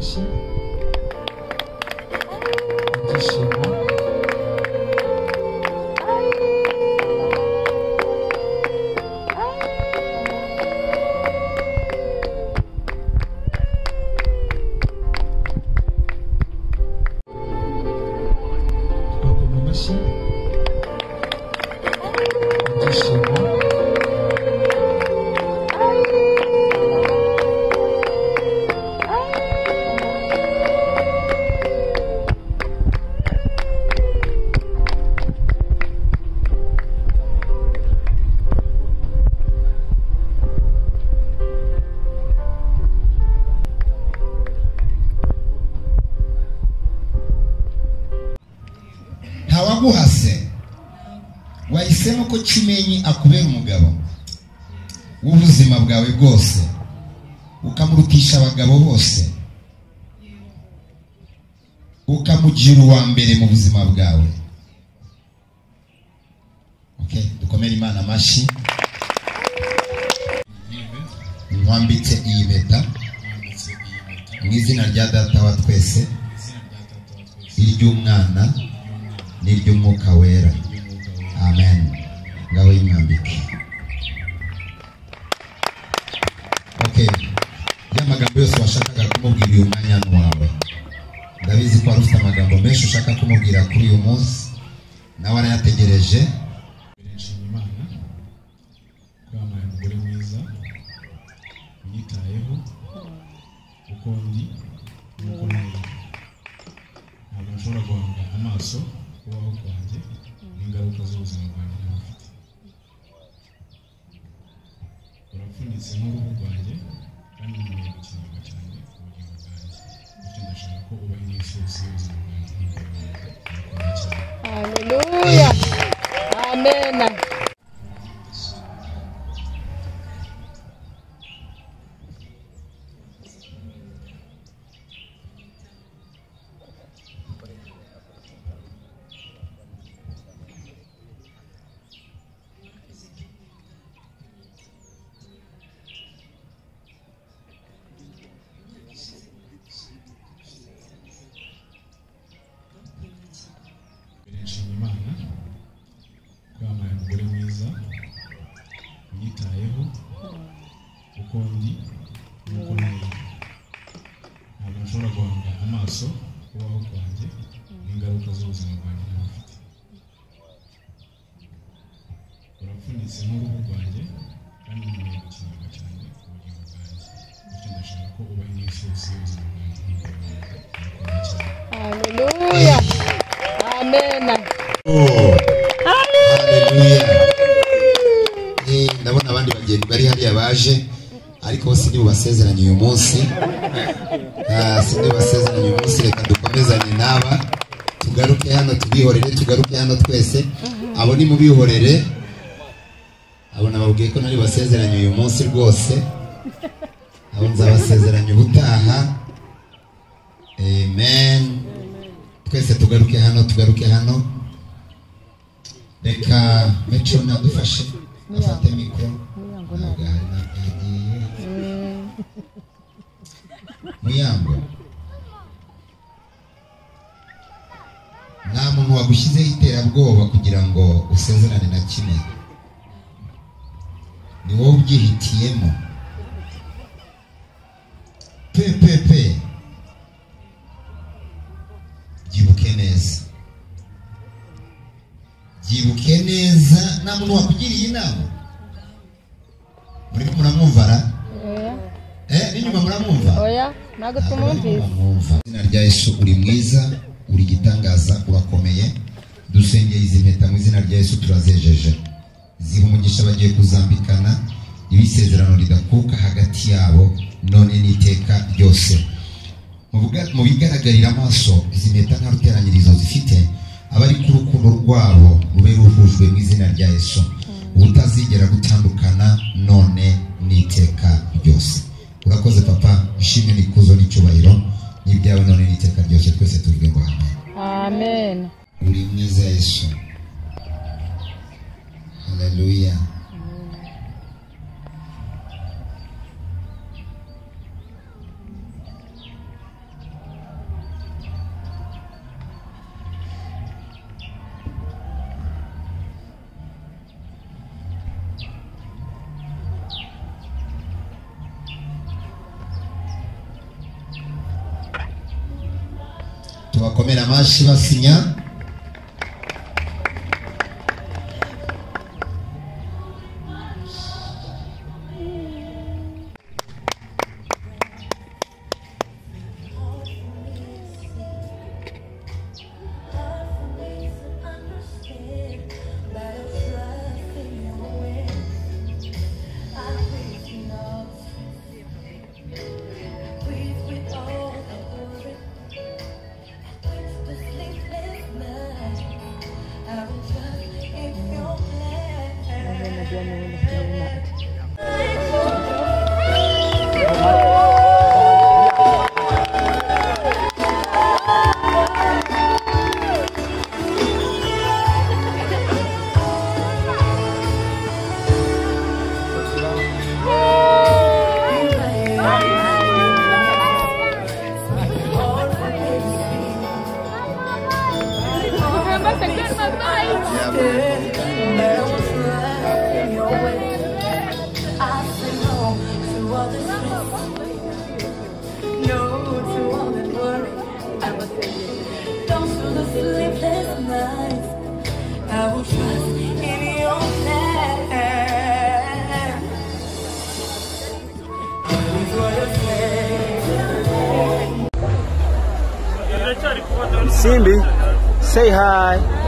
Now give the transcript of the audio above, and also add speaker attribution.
Speaker 1: Amashyi, ibyishimo. Twakoma amashyi, ibyishimo.
Speaker 2: Ntawaguhase, wahisemo ko Kimenyi akubera umugabo w'ubuzima bwawe bwose, ukamurutisha abagabo bose, ukamugira uwa mbere mu buzima bwawe. Okay, dukomere Imana amashyi. Nkwambitse iyi mpeta mu izina rya Data wa twese, iry'Umwana n'iry'Umwuka Wera. Amen. Ngaho yimwambike. Okay, ya magambo yose washakaga kumubwira uyu mwanya ni wawe. Ndabizi ko wari ufite amagambo menshi ushaka kumubwira kuri uyu munsi, nawe arayategereje.
Speaker 1: Nshima Imana ko yampaye umugore mwiza unyitayeho uko ndi n'uko nteye. Ntabwo nshobora guhanga amaso kubaho kwanjye n'ingaruka z'ubuzima bwanjye ntafite. Urapfunitse nk'uruhu rwanjye kandi nkeneye gukinirwa cyane ubugingo bwanjye, bityo ndashaka ko uba inifuza y'ubuzima bwanjye n'umugore wanjye. Ndakunda cyane.
Speaker 3: Haleluya. Amen.
Speaker 1: Nshima Imana ko yampaye umugore mwiza unyitayeho uko ndi n'uko nteye. Ntabwo nshobora guhanga amaso kubaho kwanjye n'ingaruka z'ubuzima bwanjye ntafite. Urapfunitse nk'uruhu rwanjye kandi nkeneye gukinirwa cyane ubugingo bwanjye, bityo ndashaka ko uba inifuza y'ubuzima bwanjye n'umugore wanjye. Ndakunda cyane.
Speaker 3: Haleluya. Amen.
Speaker 2: Oh, haleluya. Ndabona abandi bageni bari hariya baje, ariko bose ntibubasezeranye uyu munsi. Sindibasezeranye uyu munsi, reka dukomezanye n'aba, tugaruke hano tubihorere, tugaruke hano twese. Abo ni mubihorere, abo nababwiye ko nari basezeranye uyu munsi rwose, abo nzabasezeranya ubutaha. Amen. Twese tugaruke hano, tugaruke hano. Reka Metro nadufashe afate mikoro. Ntabwo ahari, ntabwo agiye. Muyango, nta muntu wagushyizeho iterabwoba kugira ngo usezerane na kimwe, ni wowe ubyihitiyemo. Pe byibuke neza, byibuke neza. Nta muntu wakugiriye inama. Murimo muramwumva ra? N'inyuma muramwumva?
Speaker 3: Oya, ntabwo tumwumvise.
Speaker 2: Izina rya Yesu, uri mwiza, uri igitangaza, urakomeye. Dusengeye izi mpeta mu izina rya Yesu, turazejeje. Ziha umugisha bagiye kuzambikana, ibisezerano ridakuka hagati yabo none n'iteka ryose. Mu bigaragarira amaso, izi mpeta nta ruteranyirizo zifite, abari ku rukundo rwabo rube ruhujwe mu izina rya Yesu, ubutazigera gutandukana none n'iteka ryose. Urakoze papa, ishimwe n'ikuzo n'icyubahiro n'ibyawe none n'iteka ryose. Twese tuvuge ngo amen.
Speaker 3: Amen.
Speaker 2: Uri mwiza Yesu. Haleluya. Tubakomere amashyi basinya.
Speaker 4: Simbi, say hi.